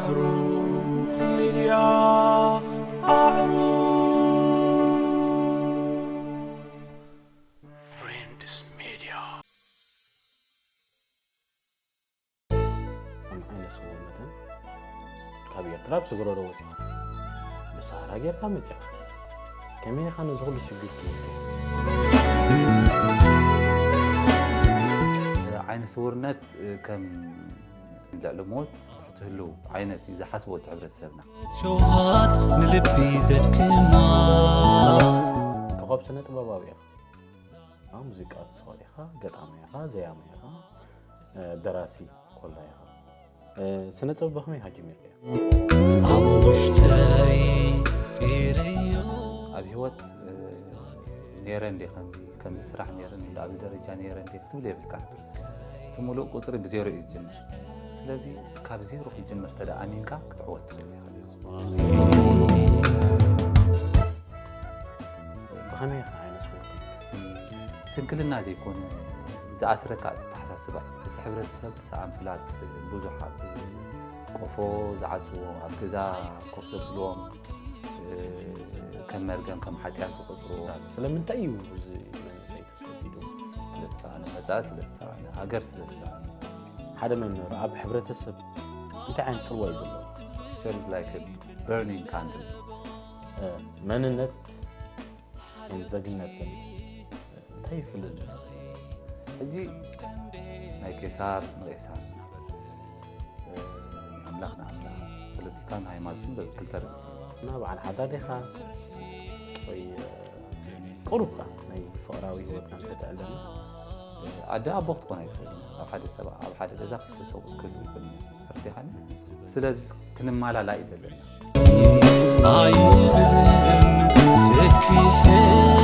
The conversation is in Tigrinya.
ኣዕሩኽ ሚድያ፣ ኣዕሩኽ ፍሬንድስ ሚድያ። ከም ዓይነ ስውር መጠን ካብ ኤርትራ ብስግረዶ ወፂኻ ብሳህራ ጌርካ መፂኻ ከመይ ኢኻ ነዚ ኩሉ ሽግር ትወፅእ? ዓይነ ስውርነት ከም ልዕሊ ሞት ትሕቲ ህልው ዓይነት እዩ ዝሓስቦ እቲ ሕብረተሰብና። ሸውሃት ንልቢ ዘድክማ ኮኸብ ስነ ጥበባዊ ኢኻ። ኣብ ሙዚቃ ትፃወት ኢኻ፣ ገጣሚ ኢኻ፣ ዘያሚ ኢኻ፣ ደራሲ ኮላ ኢኻ። ስነ ጥበብ ብኸመይ ኢኻ ጀሚርካዮ? ኣብ ውሽጠይ ፂረዮ ኣብ ህይወት ነይረ እንዴ ከምዚ ከምዚ ስራሕ ነይረ እንዴ ኣብዚ ደረጃ ነይረ እንዴ ክትብል የብልካ። እቲ ሙሉእ ቁፅሪ ብዜሮ እዩ ዝጅምር። ስለዚ ካብ ዜሮ ክጅምር እንተ ደኣ ኣሚንካ ክትዕወት ትኽእል ኢኻ። ብኸመይ ኢኻ ዓይነት ስፖርት? ስንክልና ዘይኮነ ዝኣስረካ እቲ ኣተሓሳስባ እዩ። እቲ ሕብረተሰብ ሰኣን ፍላጥ ብዙሕ ኣብ ቆፎ ዝዓፅዎ ኣብ ገዛ ኮፍ ዘብልዎም ከም መርገም ከም ሓጢኣት ዝቆፅርዎ። ስለምንታይ እዩ እዚ መንእሰይ ተሰዲዱ? ስለዝሰኣነ መፃኢ ስለዝሰኣነ ሃገር ስለዝሰኣነ ሓደ መምህር ኣብ ሕብረተሰብ እንታይ ዓይነት ፅልዋ እዩ ዘለዎ? Teacher is like a burning candle. መንነት ን ዘግነትን እንታይ ይፍልል? ሕጂ ናይ ቄሳር ንቄሳር፣ ኣምላኽ ንኣምላኽ፣ ፖለቲካን ሃይማኖትን በብክልተ ርእስቲ። እና በዓል ሓዳር ዲኻ ወይ ቁሩብካ ናይ ፍቕራዊ ህይወትና እንተተዕለና? ኣደ ኣቦ ክትኮን ኣይትኽእልን። ኣብ ሓደ ሰብ ኣብ ሓደ ገዛ ክልተ ሰብኡት ክህልዉ ይኽእሉ እዮም። ተረዲኻኒ? ስለዚ ክንማላላእ እዩ ዘለና። ኣይብልን ስኪሐ